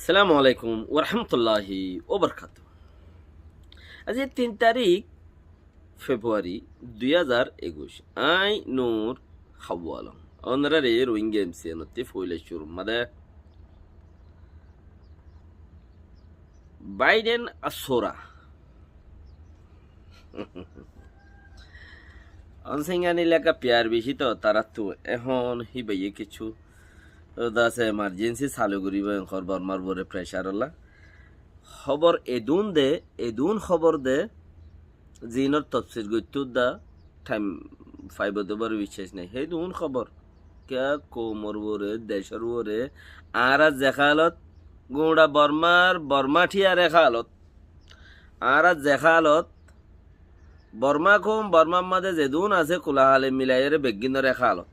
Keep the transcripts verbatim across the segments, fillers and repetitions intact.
Assalamu alaikum warahmatulláhi wabarakátuhu. Aijja tin tarík Februari dui házar ekuic. Añí Nur Hawalon. Ónorare Rohingya M C N ottú foila cúrur mazé Biden ar sóra. Ónsingáni leka piyar beci to, taráttu ehón híbaye kessú de asé emergency salu goríbo, enkor Bormar uore pressure ola. Hóbor edún de, edún hóbor de, zinor tofsir goittú de thaim faibo de boro biccác nai. Hedún hóbor. Kiya koumor uore, decor uore, añára ze hálot, gura Bormar, Borma thiyar e hálot. Añára ze hálot, Borma koum, Bormar mazé zedún asé, kula hale milaiyóre beggúnor e hálot.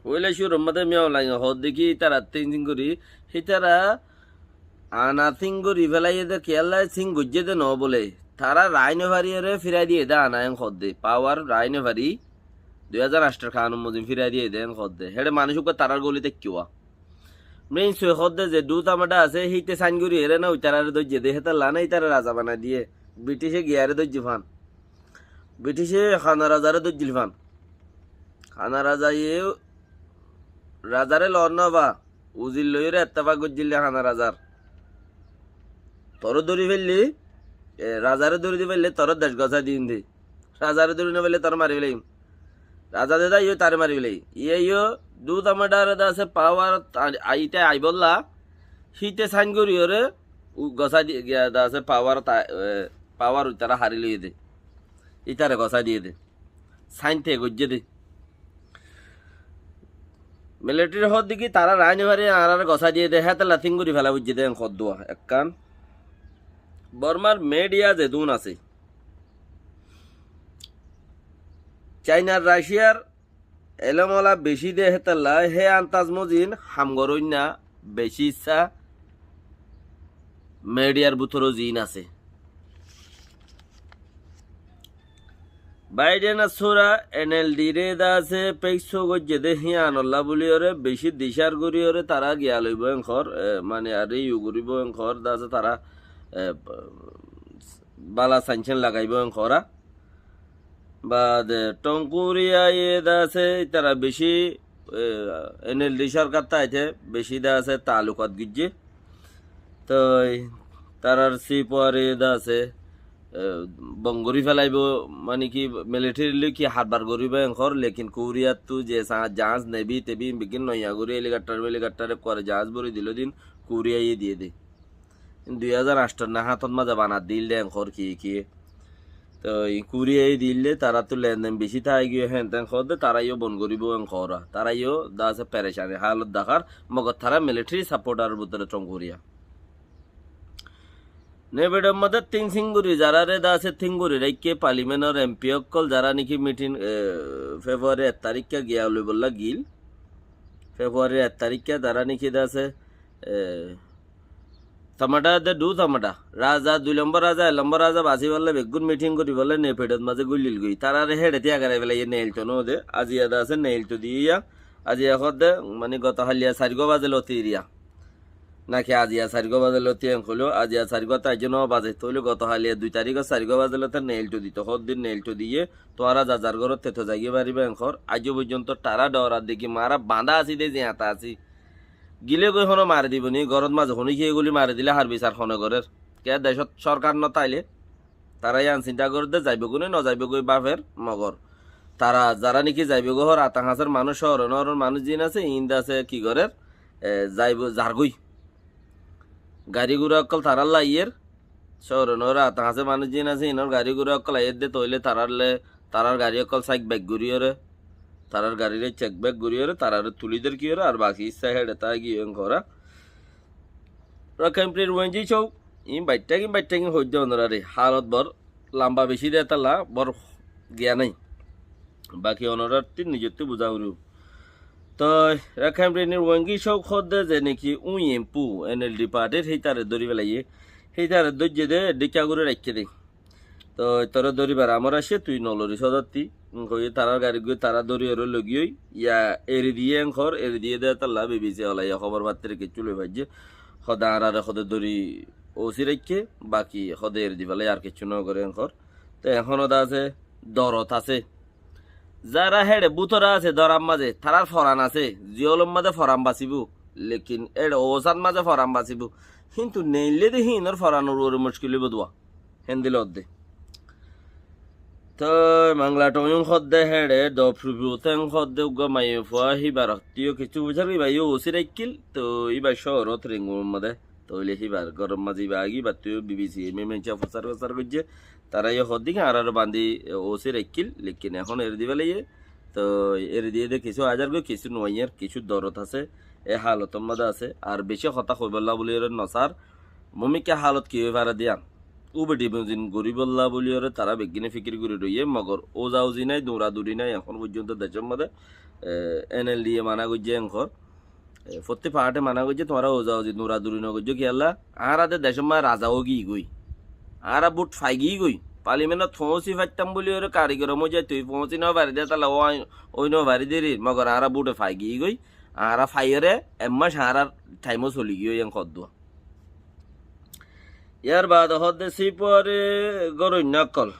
Foila cúrur mazé mi online hoódde ki, ítara tin tin gorí, ítara ana tin gorí felaiyé de, kiyólla tin goijjé de no bóle. Tará raái no fariyóre firai diyé de ana en hoódde. Power raái no fari. Dui házar añctor kanun mozin firai diyé de en hoódde. Héçe manúic uggúa tarár goli táikkiwa. Main soi hoódde ze dút amada asé, híte sain gorí ere na, uitarare dóijje de, hétalla na, ítare raza banai diyé. Britice giyare dóijje fán. Britice Hana razare dóijjil fán. Hana razaye razare loon no fa, uzir loiyóre ettefak goijjil de Hana razar. Toré dóri félli, e, razare dóri di félli, toré dec gosái diyum de. Razare dóri no félli, toré mari félaiyum. Raza de dá, iyó taré mari félai. Iyé iyó dút amadare de asé power a-, aite aibolla, híte sain goríyore, u-, gosái di-, giya de asé power ta-, e, power uitara hári loiyé de. Ítare gosái diyé de. Sain te goijjé de. Military hoódde ki tará raái no fari, añárare gosái diyé de, hétalla tin gorí fela foijjé de, en hoódduwa ekkán. Bormar media zedún asé, China, Russia r elóm ola beci de hétalla, hé antaz mozin ham goróinna beci issá media r bútoro zin asé. Biden ar sóra N L D re de asé, pekso goijjé de híanolla buliyóre, beci dicár goríyore, tará giya loibó en hoór, e, mane, ar iyu goríbo en hoór, de asé tará, e, bála sanction lagaibó en hoóra. Baade Tongkuriya ye de asé, ítara beci, e, N L D sorkar táite beci de asé taalukat goijjé. Toi tarar sipar ye de asé, e, bon gorí felaibó, mane ki military loi ki harbar goríbo en hoór, lekin Kuriyattu ze sa-, jaház nebi tebi beggín noiya gorí helicopter melicopter ekkuare jaház bóri dilo din Kuriya ye diyé de. Dui házar añctor na hátot mazé banat dil de en hoór ki ki. Toi Kuriya ye dil de, taráttu lenden beci tái giyé, héen ten hoódde, tará iyó bon goríbo en hoóra. Tará iyó de asé perecani hálot dekár, mogor tará military supporter bútore Tongkuriya. Nepidor mazé tin sin gorí zarare de asé tin gorí raikké, parliament or M P ókkol zará niki meeting, e, February ek tarikka giya loibolla gil. February ek tarikka zará niki de asé, e, Tamada de dú tamada. Raza, dui lombor raza, ek lombor raza basibolla beggún meeting goríbolla Nepidot mazé gulil goi. Tarare héçe tiya garai félaiye, neil to no de. Aziya de asé neil to diya. Aziya hoódde, mane goto haliya sairgua baze loti eriya. Naki aziya sairgua baze loti en hoilo, aziya sairgua to aijjo no baze. Toile goto haliya dui tarikot sairgua baze loti neil to dito. Hoddin neil to diye, tuáñra zar zar górot teto zaigoi fariba en hoór. Aijjo foijjonto tará dhorar deki mara bandá asi de ziyata asi. Gile goi hono mari dibo ni, górot mazé hono kiyé guli mari dile har bisar hone gorer? Kiyá decót sorkar no táile? Tará yián sinta gorer de zaibo goi ne no zaibo goi bafer mogor. Tará zará niki zaibo goi hoór, ata hañsor manúic, cóor e nooror manúic ziín asé, iín de asé ki gorer? E, zaibo, zargoi. Gari gura ókkol tarár laiyer, cóor e nooror ata hañsor manúic ziín asé, iínor gari gura ókkol aiyer de, toile tarár le, tarár gari ókkol saik bek goríyore, tarár garire cek bek goríyore, tarare tuli der kiyore, ar baki issá héçe táigiyoi en hoóra. Rakhine Prince Wenji Chok, iín baittákin baittákin hoidde onorare, halot bor lamba beci de talla, bor giya nai. Baki onorattí nizottí buza foribó. Toi Rakhine Prince Wenji Chok hoódde ze niki uñi empu, N L D partyr, hítare dóri félaiye, hítare dóijje de, dhikka gorí raikké de. Toi toré dóribar amor aiccé, tui noloris ódottí. Hoiyé tarár garit goi tará dóri ore logiyoi. Ya eri diyé en hoór, eri diyé de talla B B C olaiye hóbor fattir kessú loi faijje. Hóde añáráre hóde dóri ósi raikké, baki hóde eri di félaiye, ar kiccú nógoré enkor. Te ehón hóde asé, dorot asé. Zara héçe bútore asé dorar mazé, tarár foran asé, ziyólor mazé foran basibóu, lekin héçe ósat mazé foran basibóu. Kintu neille de hínor foranor uore muckil óibo dua. Héndilla ódde. Toi Mangla Toyung hoódde héçe, Dopru Buteng hoódde uggúa maiyafua híbar ottú yó kessú fuisár, íba yó ósi raikkíl, toi íba cóorot Rengumor mazé, toile híbar góror mazé íba aigí, íbattú yó BBC, M M H fusár fusár goijjé, tará yó hoódde ki añáráre bandí ósi raikkíl, lekin ehón eri di félaiye, toi eri diyé de kessú aizar goi, kessú no aiyér, kessú dorot asé, e halotor mazé asé, ar beci hotá hoibólla buli ere nosár, mumikká halot ki ói fare de yían. Ubedi buzin goríbolla buli ore tará beggúne fikir gorí roiyé, mogor uza uzi nái, dura duri nái, ehón foijjonto decór mazé, e, N L D A mana goijjé enkor. E, fottí parte mana goijjé, tuáñra uza uzi dura duri no goijjó kiyólla? Añára de decór mazé raza ói giyí goi. Añára bút fai giyí goi. Parliamentot foóñsi faittam buli ore karigor moijjé tui foóñsi no fari de, tala ói, ói no fari de ri, mogor añára búte fai giyí goi. Añára fai ore ek mac añárar thaim ó soli giyói en hoddúa. Yar baade hoódde sípuare góroinná ókkol.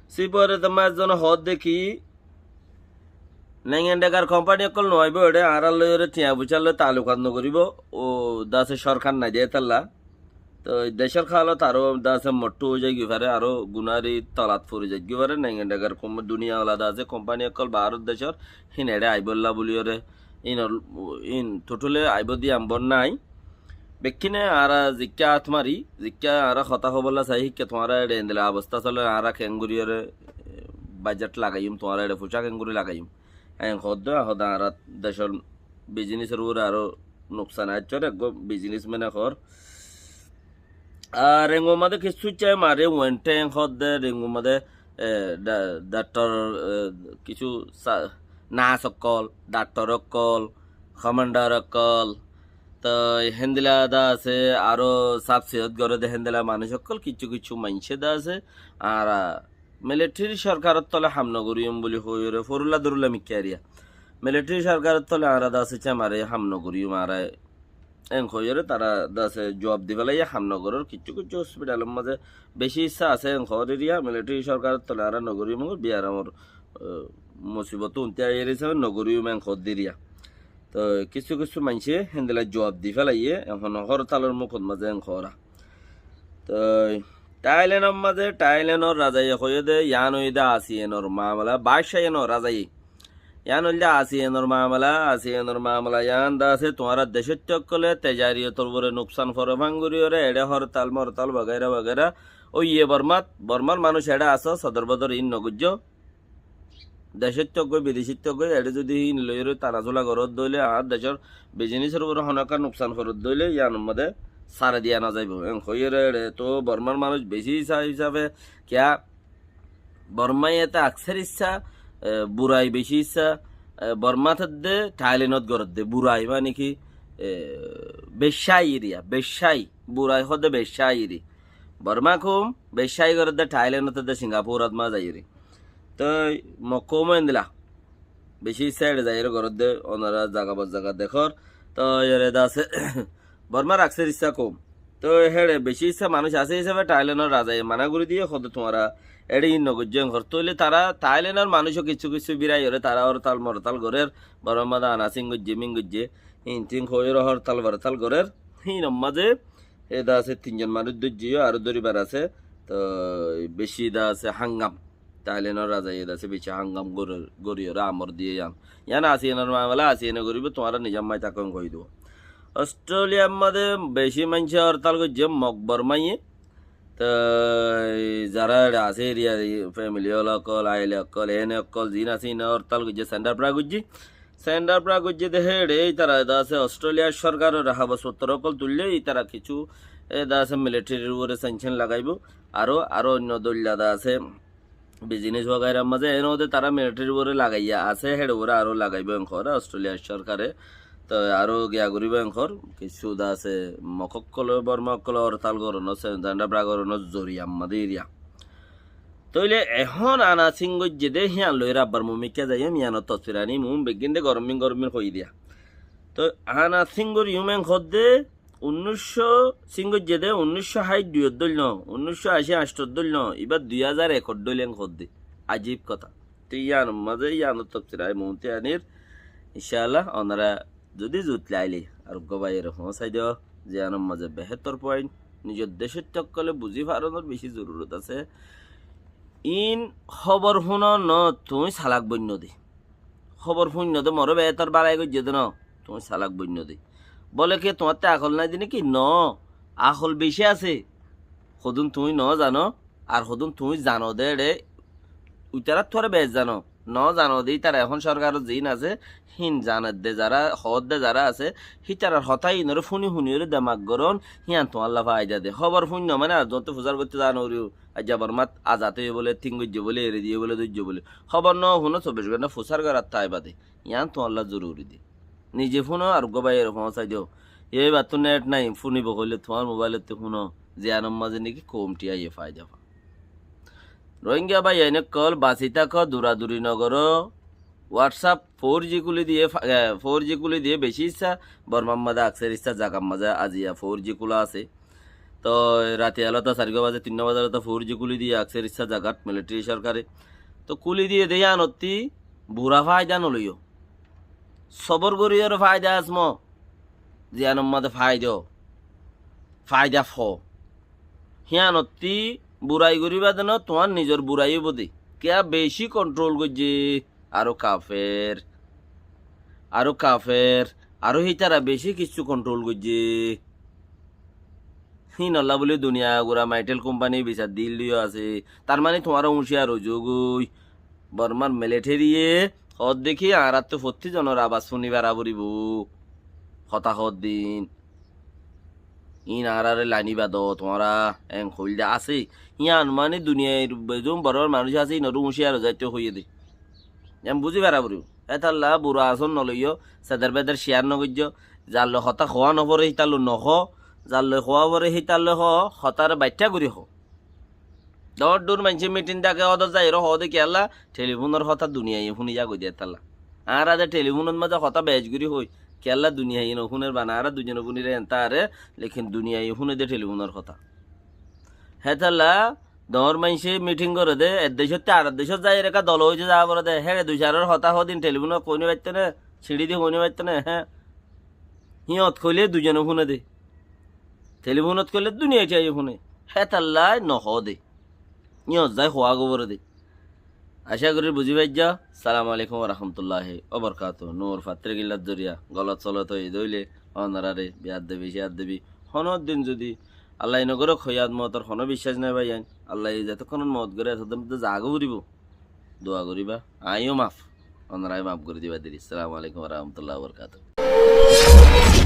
Sípuare de mazzone hoódde ki, Naingan Dhegar kompani ókkol no aibó eçé, añárar loi ore tiañ fuicár loi taalukat no goríbo, ó de asé sorkar nai de hétalla. Toi decór hálot aró de asé mottú ói zai goi fare, aró gunári tolat fori zai goi fare, Naingan Dhegar kom-, duniya ola de asé kompani ókkol baáror decór, hín eçé aibólla buli ore, Inor, in totale aibó de ambor nái. Bekkíne añára zikká át mari, zikká añára hotá hoibólla sai, híkka tuáñra eçé endilla obosta sole, añára keéngorí ore, e, bajet lagaiyum, tuáñra eçé fucá keéngorí lagaiyum. En hoddé, hoddé añára decór bizinisor uore aró nuksan aiccé, eggúa bizinismene hoór. Ar Rengu mazé kissú cé mare, uente en hoddé, Rengu mazé, e, dha-, dhaktor, e, kissú sa-, nas ókkol, dhaktor ókkol, komandar ókkol, toi héndilla de asé, aró saf siyót goré de héndilla manúic ókkol, kissú kissú maincé de asé, añára militeri sorkaror tole ham no goríyum buli hoiyóre, forulla dorulla mikká eriya. Militeri sorkaror tole añára de asé, cé mare ham no goríyum, añára en hoiyóre tará de asé juab di félaiye ham no gorér, kissú kissú hospitalor mazé beci issá asé en hoór eriya, militeri sorkaror tole añára no goríyum, mogor biyaramor, e, musibot unti aiyér hísabe no goríyum en hoór eriya. Toi kissú kissú maincé héndilla juab di félaiye, ehón hortalor mukot mazé en hoóra. Toi Thailenor mazé, Thailenor razaye hoiyé de, yián óiye de Asienor mamela, bacca yián razaye. Yián óilde Asienor mamela, Asienor mamela yián de asé, tuáñra decótti ókkole tejariyotor uore nuksan fore fán gorí ore, eçé hortal mortal bagaira bagaira. Óiye Bormat, Bormar manúic eçé asó, sodor bodor in no goijjó. Decótti ókkoi, bidecótti ókkoi, eçé zodi in loiyóre tana zula goródde óile, añár decór bizinisor uore honó ekkán nuksan foródde óile, yiánor mazé sáre diya no zaibou. En hoiyóre eçé to Bormar manúic beci issá hísabe, kiyá Bormaiyete aksar issá, e, burai beci issá, e, Bormat edde Thailenot goredde. Burai mane ki, e, beccai eriya, beccai, burai hoódde beccai eri. Borma koum beccai goredde Thailenot edde Singapurat mazé zaiyóre. Toi mok koum endilla. Beci issá eçé zaiyóre goredde, onora zaga bor zaga dekór. Toi ere de asé, Bormar aksar issá koum. Toi héçe beci issá manúic asé hísabe Thailenor razaye mana gorí diye, hoódde tuáñra eçé in no goijjó en hoór. Toile tará Thailenor manúic ó kissú kissú birai ore tará hortal mortal gorér, Bormar mazé anasing goijjé, min goijjé, in tin hoiyóre hortal mortal gorér. Hínor mazé e de asé tin zon manúic dóijje, aró dóribar asé. Toi beci de asé hangam. Thailenor razaye de asé beci hangam gorí, gorí ore amor diye yián. Yián Asienor mamela, Asiene goríbo, tuáñra nizammai táko en hoi dibo. Australiar mazé beci maincé hortal goijjé Mok Bormaiye. Toi zara eçé asé eriya, femili ola ókkol, aile ókkol, ene ókkol, zin asé ine hortal goijjé, sendar pra goijjé. Sendar pra goijjé de héçe, ítara de asé Australiar sorkaror hagos fottor ókkol tuille, ítara kissú, e, de asé militerir uore sanction lagaibo. Aró, aró oinno doilla de asé, bizinis wagairar mazé, ene óde tará militerir uore lagaiya asé, héçe uore aró lagaibo en hoór Australiar sorkare. Toi aró giya goríbo en hoór, kissú de asé Mok ókkole, Borma ókkole hortal goronor, se-, sendar pra goronor zoriyar mazé eriya. Toile ehón anasing goijjé de, híyan loiyóre abbar mumikká zaiyum, yiánor tosfir anim, um beggín de gorommin gorommin hoi diya. Toi añár síngur yúmen hoódde, unnúiccó, síngur zedé unnúiccó háit duiyot dóil noó, unnúiccó ací añcthot dóil noó, ibá dui házar ekot dóil en hoódde. Ajib hotá. Toi yíanor mazé, yíanor tofsir aññí muúntu anir, incáalla, onorá zodi zut lailé, ar uggúa báiyore foóñsai do, ziyánor mazé behétor point, nizor decót ókkolé buzí faronor bicí zorurot asé. Iín hóbor fúno noó, tuñí salak boinno dé. Hóbor fúinno dé, moré behétor bálai goijjé dé noó, tuñí salak boinno dé. Bóle ki tuáñtte akol nái dé néki? Noó, akol bicí asé. Hodún tuñí noó zano, ar hodún tuñí zano dé eçé, uitaráttu aró beci zano. Noó zano dé ítara ehón sórkarot ziín asé, híin zanedde zará, hoódde zará asé, hítarar hotá iínoré fúni fúniyoré demak gorón, hían tuáñlla faida dé. Hóbor fúinno mane ar zuáñtte fusár goittó zano uríyo, aijja Bormát azad óiye bóle, thíng goijjé bóle, eri diyé bóle, dóijje bóle. Hóbor noó fúno, sobbic gónta fusár gorattú aibá dé. Yían tuáñlla zoruri dé. Nize fúno ar uggúa báiyore foóñsai do. Yé báttú net nái, fúnibo hoilé tuáñr mobáilottú fúno. Ziyánor mazé néki koum thíyaye faida fa. Rohingya báiyain ókkol basi táko, duraduri nogoró. WhatsApp four G kúli diyé fa-, e, four G kúli diyé bicí issá, Bormár mazé akser issá zagar mazé aziya four G kúla asé. Toi rati elóta sairgúa bazé, tinnúa bazé elóta four G kúli diyé akser issá zagat militari sórkare. Toi kúli diyé dé yíanottí bura faida noloiyó. Sobor goríyoré faida asmó, ziyánor mazé faida, faida fo. Híanottí burai goríba dé noó, tuáñr nizor burai óibo dé. Kiyá bicí kontrol goijjé, aró kafer, aró kafer, aró hítara bicí kiccú kontrol goijjé. Híinolla bóli duniya gura Maitel kumpani bisar dil diyó asé. Tar mani tuáñra uñciyar óizogói. Bormar militariye hoódde ki añáráttu fottí zonor abas fúni fara foribó. Hotá hoóddin. Iín añáráre lainiba do tuáñra, en hoildé asé. Yían mani duniyair bedún boro boro manúic asé, iínoré uñciyar óizaito hoiyé dé. Yían buzí fara foribó. Hétalla bura asón noloiyó, seder beder ciyar nogoijjó, zar loi hotá hoá noforé hítar loi nohoó, zar loi hoá foré hítar loi hoó, hotáre baiththá gorí hoó. Doóñr dhoóñr maincé mitin táke, ódor zaiyóre hoó dé kiyólla, thelifúnor hotá duniyaiye fúni zagói dé hétalla. Añára de thelifúnor mazé hotá bec gorí hoi, kiyólla duniyaiye nofúner bana, añára duizone fúnir entáre, lekin duniyaiye fúne dé thelifúnor hotá. Hétalla doóñr maincé mitin goré dé, ek decóttu ar ek decót zaiyóre ekká dol óite za foré dé, héçe dui sairor hotá hoódin thelifúnot hoói no faittó né, siñçí di hoói no faittó né, hé. Híyot hoilé duizone fúne dé. Thelifúnot hoilé duniyai thíyaiyó fúne. Hétalla nohoó dé. Híyot zai hoá gó foré dé. Acá gorí buzí faijjó. Assalamu alaikum wa rahmatullahi wa barakatuhu. Nur fattirgillar zoriya golat solot óiye dé óile, onoráre biaddebi, ciaddebi. Honó din zodi Allaye nogoré, hoiyat mootor honó biccác nái báiyain. Allaye zetókkon moot goré, etókkon moot zagói foribó. Dua goríba. Aññíyo maf. Onorá maf gorí diba deri. Assalamu alaikum wa rahmatullahi wa barakatuhu.